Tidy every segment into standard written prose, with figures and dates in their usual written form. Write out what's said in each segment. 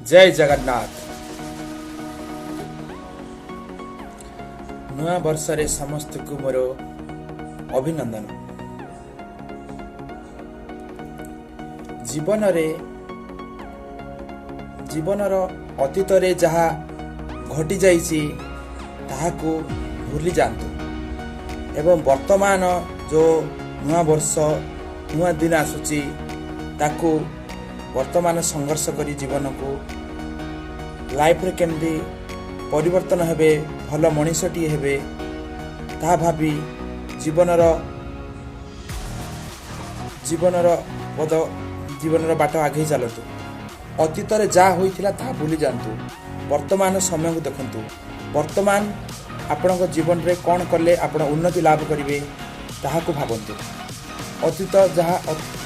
ଜୟ ଜଗନ୍ନାଥ। ନୂଆ ବର୍ଷରେ ସମସ୍ତଙ୍କୁ ମୋର ଅଭିନନ୍ଦନ। ଜୀବନରେ ଜୀବନର ଅତୀତରେ ଯାହା ଘଟିଯାଇଛି ତାହାକୁ ଭୁଲି ଯାଆନ୍ତୁ ଏବଂ ବର୍ତ୍ତମାନ ଯେଉଁ ନୂଆ ବର୍ଷ, ନୂଆ ଦିନ ଆସୁଛି, ତାକୁ ବର୍ତ୍ତମାନ ସଂଘର୍ଷ କରି ଜୀବନକୁ ଲାଇଫରେ କେମିତି ପରିବର୍ତ୍ତନ ହେବେ, ଭଲ ମଣିଷଟିଏ ହେବେ, ତାହା ଭାବି ଜୀବନର ପଦ, ଜୀବନର ବାଟ ଆଗେଇ ଚାଲନ୍ତୁ। ଅତୀତରେ ଯାହା ହୋଇଥିଲା ତାହା ଭୁଲି ଯାଆନ୍ତୁ। ବର୍ତ୍ତମାନ ସମୟକୁ ଦେଖନ୍ତୁ। ବର୍ତ୍ତମାନ ଆପଣଙ୍କ ଜୀବନରେ କ'ଣ କଲେ ଆପଣ ଉନ୍ନତି ଲାଭ କରିବେ, ତାହାକୁ ଭାବନ୍ତୁ। ଅତୀତ ଯାହା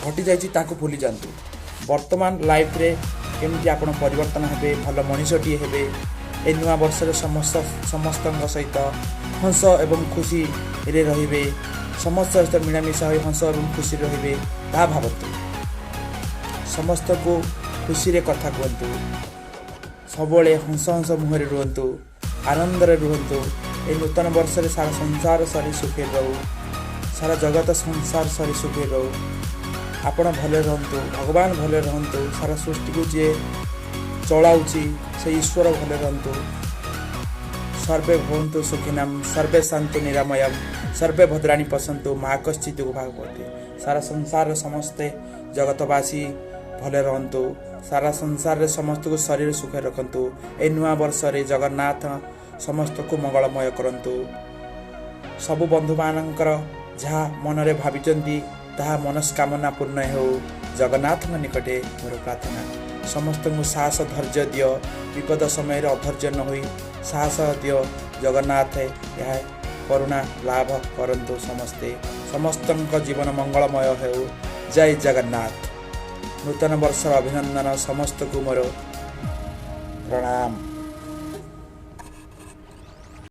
ଘଟିଯାଇଛି ତାହାକୁ ଭୁଲି ଯାଆନ୍ତୁ। ବର୍ତ୍ତମାନ ଲାଇଫରେ କେମିତି ଆପଣ ପରିବର୍ତ୍ତନ ହେବେ, ଭଲ ମଣିଷଟିଏ ହେବେ, ଏ ନୂଆ ବର୍ଷରେ ସମସ୍ତଙ୍କ ସହିତ ହସ ଏବଂ ଖୁସିରେ ରହିବେ, ସମସ୍ତ ସହିତ ମିଳାମିଶା ହୋଇ ହସ ଏବଂ ଖୁସିରେ ରହିବେ, ତାହା ଭାବନ୍ତୁ। ସମସ୍ତଙ୍କୁ ଖୁସିରେ କଥା କୁହନ୍ତୁ। ସବୁବେଳେ ହସ ହସ ମୁହଁରେ ରୁହନ୍ତୁ, ଆନନ୍ଦରେ ରୁହନ୍ତୁ। ଏ ନୂତନ ବର୍ଷରେ ସାରା ସଂସାର ସରି ସୁଖରେ ରହୁ, ସାରା ଜଗତ ସଂସାର ସରି ସୁଖରେ ରହୁ। ଆପଣ ଭଲରେ ରୁହନ୍ତୁ, ଭଗବାନ ଭଲରେ ରୁହନ୍ତୁ, ସାରା ସୃଷ୍ଟିକୁ ଯିଏ ଚଳାଉଛି ସେ ଈଶ୍ୱର ଭଲରେ ରୁହନ୍ତୁ। ସର୍ବେ ଭବନ୍ତୁ ସୁଖିନଃ, ସର୍ବେ ସନ୍ତୁ ନିରାମୟମ୍, ସର୍ବେ ଭଦ୍ରାଣୀ ପଶ୍ୟନ୍ତୁ, ମା କଶ୍ଚିତ୍ ଦୁଃଖଭାଗ୍। ସାରା ସଂସାରର ସମସ୍ତେ ଜଗତବାସୀ ଭଲରେ ରହନ୍ତୁ। ସାରା ସଂସାରରେ ସମସ୍ତଙ୍କୁ ଶରୀର ସୁଖରେ ରଖନ୍ତୁ। ଏ ନୂଆ ବର୍ଷରେ ଜଗନ୍ନାଥ ସମସ୍ତଙ୍କୁ ମଙ୍ଗଳମୟ କରନ୍ତୁ। ସବୁ ବନ୍ଧୁମାନଙ୍କର ଯାହା ମନରେ ଭାବିଛନ୍ତି ତାହା ମନସ୍କାମନା ପୂର୍ଣ୍ଣ ହେଉ, ଜଗନ୍ନାଥଙ୍କ ନିକଟେ ମୋର ପ୍ରାର୍ଥନା। ସମସ୍ତଙ୍କୁ ସାହସ ଧୈର୍ଯ୍ୟ ଦିଅ। ବିପଦ ସମୟରେ ଅଧୈର୍ଯ୍ୟ ନ ହୋଇ ସାହସ ଦିଅ ଜଗନ୍ନାଥ। ଏହା କରୁଣା ଲାଭ କରନ୍ତୁ ସମସ୍ତେ। ସମସ୍ତଙ୍କ ଜୀବନ ମଙ୍ଗଳମୟ ହେଉ। ଜୟ ଜଗନ୍ନାଥ। ନୂତନ ବର୍ଷର ଅଭିନନ୍ଦନ ସମସ୍ତଙ୍କୁ ମୋର ପ୍ରଣାମ।